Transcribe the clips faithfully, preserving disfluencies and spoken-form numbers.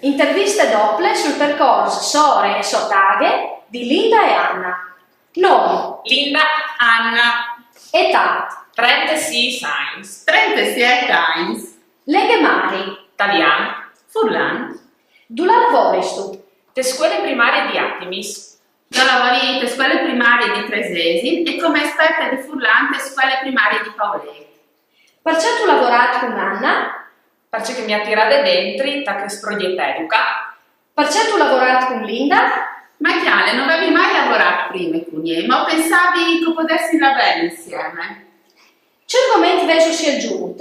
Interviste dople sul percors Sore e sotaghe di Linda e Anna. Nom: Linda, Anna. Età: trentasîs agns. Trentasîs agns. Lenghe mari: talian, furlan. Dulà lavoristu? Te scuele primarie di Atimis. Jo lavori te scuele primarie di Tresesin e come esperte di furlan te scuele primarie di Paulêt. Parcè tu lavorât cun Anna? Parcè che mi à tirade dentri ta chest progjet educa. Parcè tu lavorât cun Linda? Ma cjale, no vevi mai lavorât prime cun jê, ma o pensavi che o podessin lavorâ insiemi. Ce argoment vêso sielzût?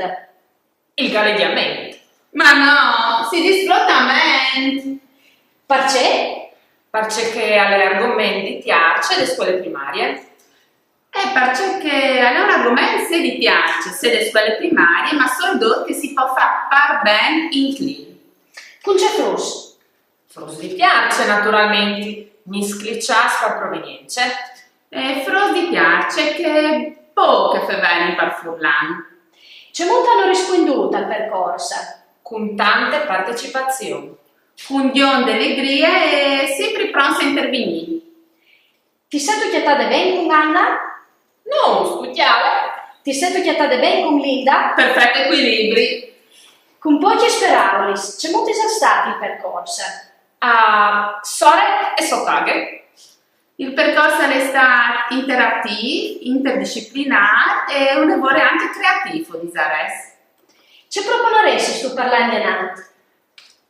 Il galegjament. Ma no, si dîs frotament. Parcè? Parcè che al è argoment di tiarce de scuele primarie. Eh, parcè che al è un argoment sì di tiarce, sì de scuele primarie, ma sordut che si pò fâ par ben in clin. Cun ce fruts? Fruts di tiarce, naturalmentri, miscliçâts par provenience. Eh, fruts di tiarce che pôc a fevelin par furlan. Cemût àn rispuindût al percors? Cun tante partecipazion. Cun gjonde legrie e simpri pronts a intervignî. Ti sêstu cjatade ben cun Anna? Nuscj, tu, cjale. Ti sêstu cjatade ben cun Linda? Perfet ecuilibri. Cun pocjis peraulis, cemût isal stât il percors? A Sore e sotaghe. Il percors al è stât interatîf, interdisciplinâr e une vore ancje creatîf, o disarès. Ce proponoressistu par lâ indenant?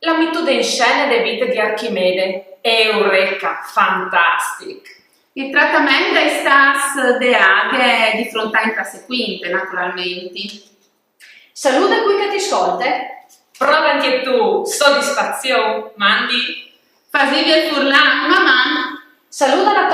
La mitude in scene de vite di Archimede. Eureka, fantastic! Il tratament dai stâts de aghe di fruntâ in classe cuinte, naturalmentri. Salude cui che ti scolte. Prove ancje tu, sodisfazion, mandi. Fasêvi il furlan, maman. Salude la